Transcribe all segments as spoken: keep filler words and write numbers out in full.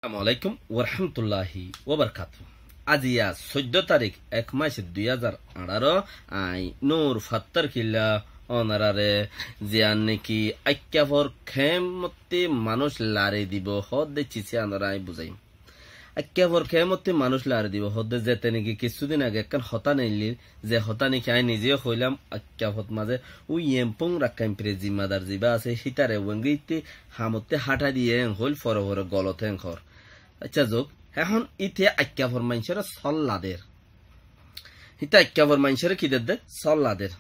Assalamu alaikum warahmatulláhi wabarakátuhu. Aziya soiddó tarík, ek mac, dui házar añçáro, añí Nur Fattar Killa onoráre ziyán niki Aikkafor keémotti manúic lari dibou hoódde cisí anoré añí buzáiyum. Aikkafor keémotti manúic lari dibou hoódde zete niki kissúdin age ekkán hotá neillíl, ze hotá niki añí nize hoóilam, Aikkafot mazé úi Yempung Rakkain Press zimmadar zibá asé, hítare uengítti hamotti háthai diyé en hoóil, fore fore golot en hoór. Accá, zouk, ehón íte Aikkafor maincóre sólla der. Íte Aikkafor maincóre ki dedde? Sólla der.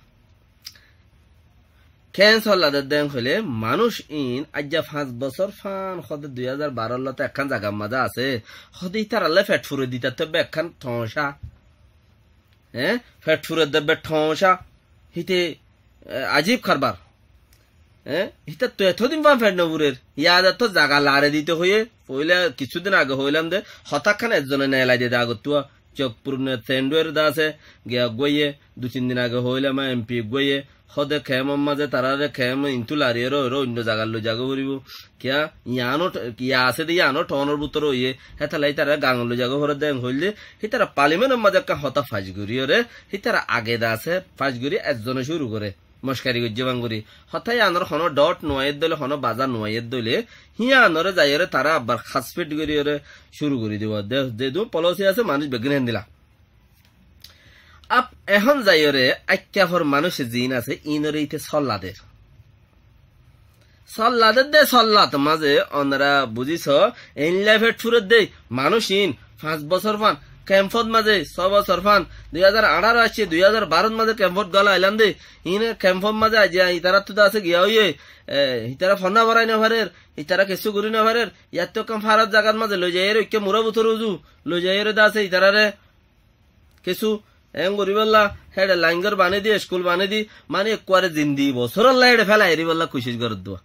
Keén sólla dedde en hoilé, manúic iín aijja fañs bosór fán hoóde dui házar barór lóti ekkán zagar mazé asé, hoóde ítarallá fet fure ditattú ebbá ekkán thoóñca. Eé? Fet fure debbe thoóñca. Híte, e, ajib karbar. Eé? Hítattú etódin fán fet nofurer. Yádattú zaga lare dite hoiyé, foóila kissúdin age hoóilam de, hotákkan ezzone neelai dede agottúa. Cokpur ne Tenduer de asé, giya eggúaye, dui tin din age hoóilam, em pi eggúaye, hoóde keémor mazé taráre keém intú lariyóre oinno zagar loi zagói foribóu. Kiyá, yiáno, yián asé de yiáno thoónor bútore óiye, hétolla ítarare gañor loi zagói foredde en hoilde, hítara palimenor mazé ekkán hotá fac goríyore, hítara age de asé, fac gorí ezzone cúru goré. Mockari goijjé bangori. Hotá yiánor honó dhot nuaiyédde óile, honó bazá nuaiyédde óile, híanoré zaiyóre tará abbar hasfit goríyore cúru gorí dibou. De, zedún polósi asé, manúic beggún héndilla. Ab, ehón zaiyóre Aikkafor manúic ziín asé, iínoré íte sólla der. Sólla dedde, sóllat mazé onorá buzíso, eéinla fet furedde, manúic iín, fañs bosór fán, kempót mazé, só bosór fán, dui házar añçáro aiccé, dui házar barót mazé kempót gólailam de, iín kempót mazé aijja ítarattú de asé giya óiye, e, ítara fonná forai nofarer, ítara kessú gorí nofarer, yáttu ekkán farar zagat mazé loi zaiyóre, ikká murá bútore uzu, loi zaiyóre de asé ítarare, kessú eén goríbolla, héçe laingór banédi, eskul banédi, mani ekkuare zindigi bosórolla héçe félai eríbolla kucíc gorédduwa.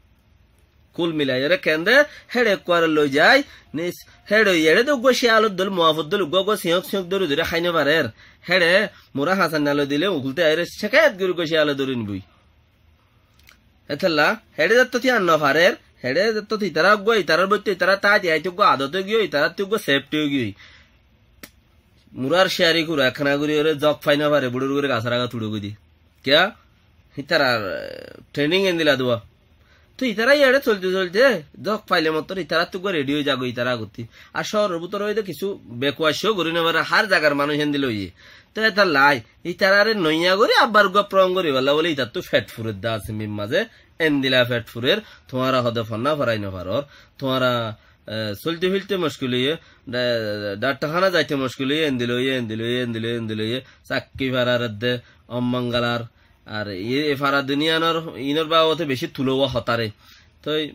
Kul milaiyóre kende, héçe ekkuare loi zai, nis, héçe eçé de uggúa cíyalor dóil, muafot dóil, uggúa uggúa siñók siñók dóri dóri hái nofarer. Héçe murá hañsainna loi dile, ukulté aiyóre cekayat gorí uggúa cíyale dóri nibói. Hétolla, héçe zettót yían nofarer, héçe zettót itará uggúa, itarár boitte itará táiti aite uggúa adot óigiyoi, itaráttu uggúa sefti óigiyoi. Murár ciyari kura ekkána goríyore zok fai nofare, buçur gorí gasór agat uçé goi de. Kiyá? Ítarar, e, trening endilla dua. Toi itará yíañçe soilte soilte zok faile mottor itaráttu uggúa redi ói zagói itará agottí. Ar cóoror bútore óide kissú bekuaccó gorí nofare, hár zagar manúic endilla óiye. Toi étalla ai, ítarare noiya gorí abbar uggúa prong goríbolla bóli ítattú fet furer de asé mim mazé, endilla fet furer, tuáñra hode fonná forai nofaror, tuáñra, e, soilte filte mockil óiye, dha-, dhaktarhána zaite mockil óiye, endilla óiye, endilla óiye, endilla óiye, endilla óiye, sakki farar edde, ommangalar, ar e, e fara duniyanor, inor babote beci tulouwa hotá re. Toi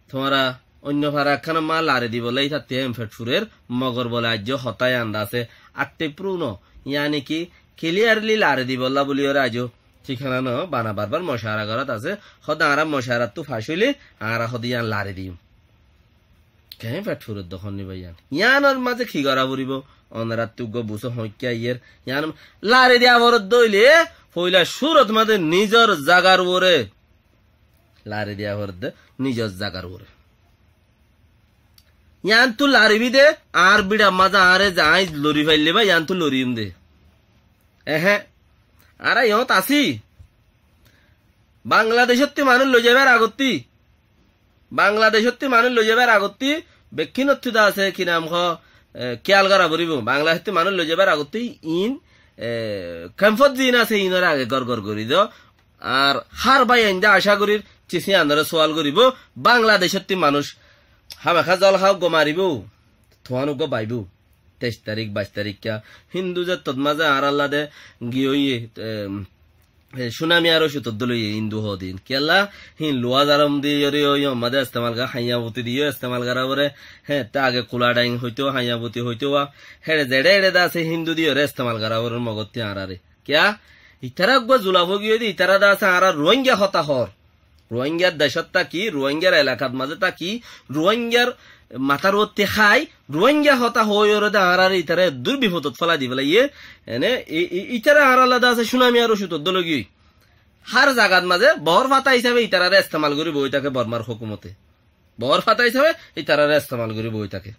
tuáñra oinno fara ekkán ma lari dibolla ítattú em fet furer, mogor bole aijjó hotá yián de asé, atte pruno, yáni ki, kiliyarli lari dibolla buliyóre aijjó. Thíkana no, bana barbar mocawara gorát asé, hode añára mocawarattú fac óile, añára hode yián lari diyum. Keén fet furedde hon ni bái yián? Yiánor mazé ki gorá foribóu? Onorattú uggúa busó hoóñikka aiyér, yián lari diya foredde óile, foila cúrot mazé nizor zagar uore lari diya foredde, nizor zagar uore. Yiántu laribi de, añár biçar mazé añáre ze aññí lori faille bá, yiántu loriyum de. Ehe, añára yót así. Bangladecótti manúic loi zaibar agottí, Bangladecótti manúic loi zaibar agottí, bekkínottú de asé, ki nam hoó, e, kiyal gorá foribóu. Bangladecótti manúic loi zaibar agottí iín, e, kempót ziín asé, iínore age gor gor gorí do. Ar hár bái aindá acá gorír, cis yíanoré sual goríbou, Bangladecótti manúic hámaká zol há uggúa maribóu, tuáñr uggúa baibóu. Teic tarík, baic taríkka, Hindu zettót mazé añárallá de giyóiye, e, e, cúnami ar ocútor dóle óiye Hindu hoódin. Kiyólla, híin luwa zarom diyóre óiye, yór mazé estemal gorá, haiyabuti diyó estemal gorá foré, hé, te age kula dhaing hoitóu, haiyabuti hoitóu, héçe zeçé eçé de asé Hindu diyóre estemal gorá foré Mogottí añáráre. Kiyá? Itará uggúa zulaf ói giyói de, itará de asé añára Ruáinga hotá hoór. Ruáingar decót táki, Ruáingar elakat mazé táki, Ruáingar matár uottí hái, Ruáinga hotá hoóiyoré de añáráre itará eddúr bifodot félai di félaiyé. Ene, i-, i-, itará añárálla de asé cúnami ar ocútor dóle giyói. Hár zagat mazé boór fata hísabe itaráre estemal gorí boói táke Bormar hókumote. Boór fata hísabe itaráre estemal gorí boói táke.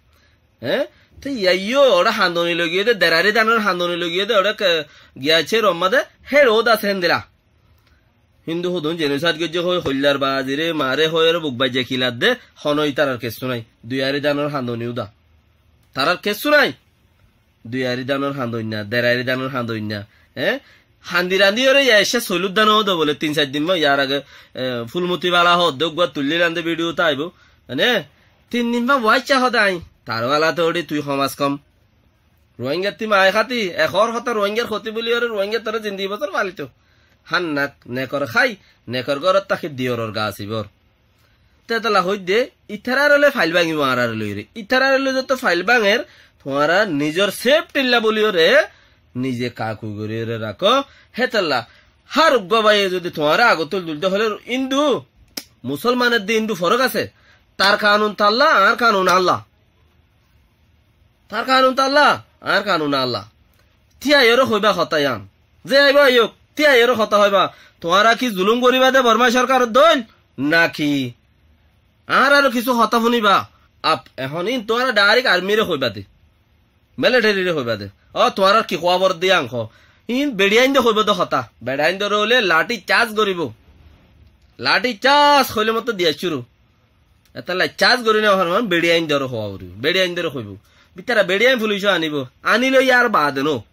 Eé? Te yaiyo ore handoni logiyede, derari danor handoni logiyede, ore ke-, giyaiccé rommade, héçe óda sendila. Hindu hodún jenosaid goijjé hoi, hoillar bazire mare hoi, ore buk baijja kiladde, honoi tarar kessú nai. Dui ari danor handoni uda. Tarar kessú nai. Dui ari danor handoinna, der ari danor handoinna. Eé? Handi randi ore ya ecce solud dan ódo bole tin sair din ma yar age, e, Fulmuti bala hoó de uggwá tullí rande video ta aibo. Mane, tin din ma waiccá hoó de añí. Tar bala to ore tui homas kom. Ruáingar ti maye háti, ekor hotá Ruáingar hoti buli ore Ruáingar tore zindigi bosór falito. Hánnak, nekor hái, nekor górot táki diyoror gas ibor. Te tolla hoidde, itarare loi fail báñgibo añárare loire. Itarare loi zotó fail báñger, tuáñra nizor sefthilla buli ore, nize kaku gori ore rakó. Hétolla, hár uggwá báiye zodi tuáñra agottú tuilde hoile Hindu, Musolmanor de Hindu forok asé. Tar kanun talla, añár kanun alla. Tar kanun talla, añár kanun alla. Tiyai ore hoiba hotá yián. Ze aibo aiyok, tiyai ore hotá hoiba. Tuáñra ki zulum goriba de Borma sorkaror dóil? Naki? Añáraro kissú hotá funiba. Ap, ehón in tuáñra direct armire hoiba de. Militerire hoiba de. Ó, tuáñrar ki hóbor de yián hoó. In beçiyain de hoibo de hotá. Beçiyain dore óile lati charge goribo. Lati charge hoile motto diya cúru. Etolla charge gori no fare, beçiyain dore hoó uri. Beçiyain dore hoibo. Bitara beçiyain fulico anibo. Aniloi yar bade no.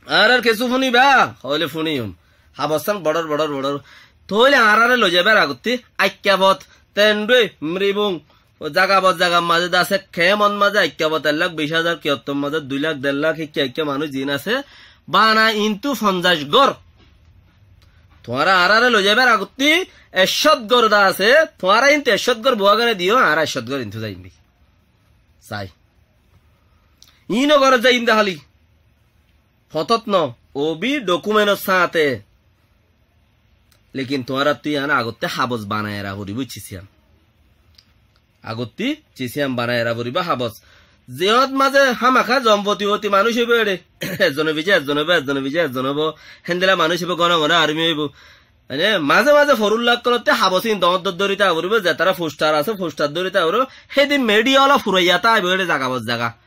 Añárar kessú funiba, hoile funiyum. Habossan boçor, boçor, boçor. Tóile añárare loi zaibar agottí, Aikkafot, Tendui, Mribung, o zaga bot zagar mazé de asé, kemot mazé Aikkafot ek lak bic házar, kiyottor mazé dui lak, der lak, hikka hikka manúic zin asé, bana intu fonzaic gór. Tuáñra añárare loi zaibar agottí, ekcót gór de asé, tuáñra intu ekcót gór buwa gane diyo, añára ekcót gór intu zaiyum de. Sai. Ino górot zaiyum de háli. Fotót no, o bi dokumentor sáñte. Lekin tuáñrattú yián agottí habos banai era foribó, cis yián. Agottí cis yián banai era foribó habos. Ziyót mazé hámaka zompoti oti manúic óibo ére. Ezzone bice ezzone óibo, ezzone bice ezzone óibo. Héndilla manúic óibo, gono gono armi óibo. Mane, mazé mazé forúlla ókkolottú habos in dóñr dóñr dóri táka foribó, zetará fusthar asé, fusthar dóri táka foribó. Hédin midiya ola furaiyata aibo ére zaga bot zaga.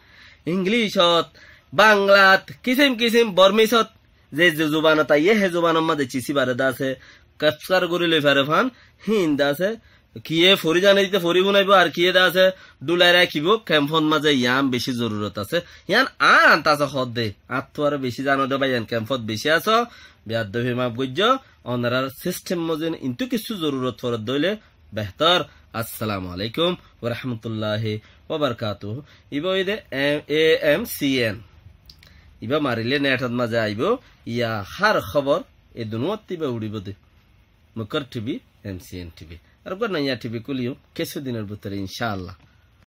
Inglicot, Banglat, kisim kisim Bormisot, ze ze zubanot aiyé, hé zubanor mazé cis ibáre de asé, kepsar gorí loi fare fán, híin de asé, kiyé fori zane dite fori funaibo, ar kiyé de asé, dhulai rakíbo, kempot mazé yián beci zorurot asé. Yián añár ant asé hoódde, añáttu aró beci zano de bái, yián kempot beci asó, beaddobi maf goijjo, onorar sistem mozin intu kissú zorurot foredde óile behtor. Assalamu alaikum wa rahmatullahi wa barakatuhu. Ibá óilde M-, A M C N. Ibá marile netot mazé aibo, ya hár hóbor, e duniyat ibá uçíbo de. Mukor T V, M C N T V. Ar uggwá noya T V kúliyum, kessú dinor bútore, incállah.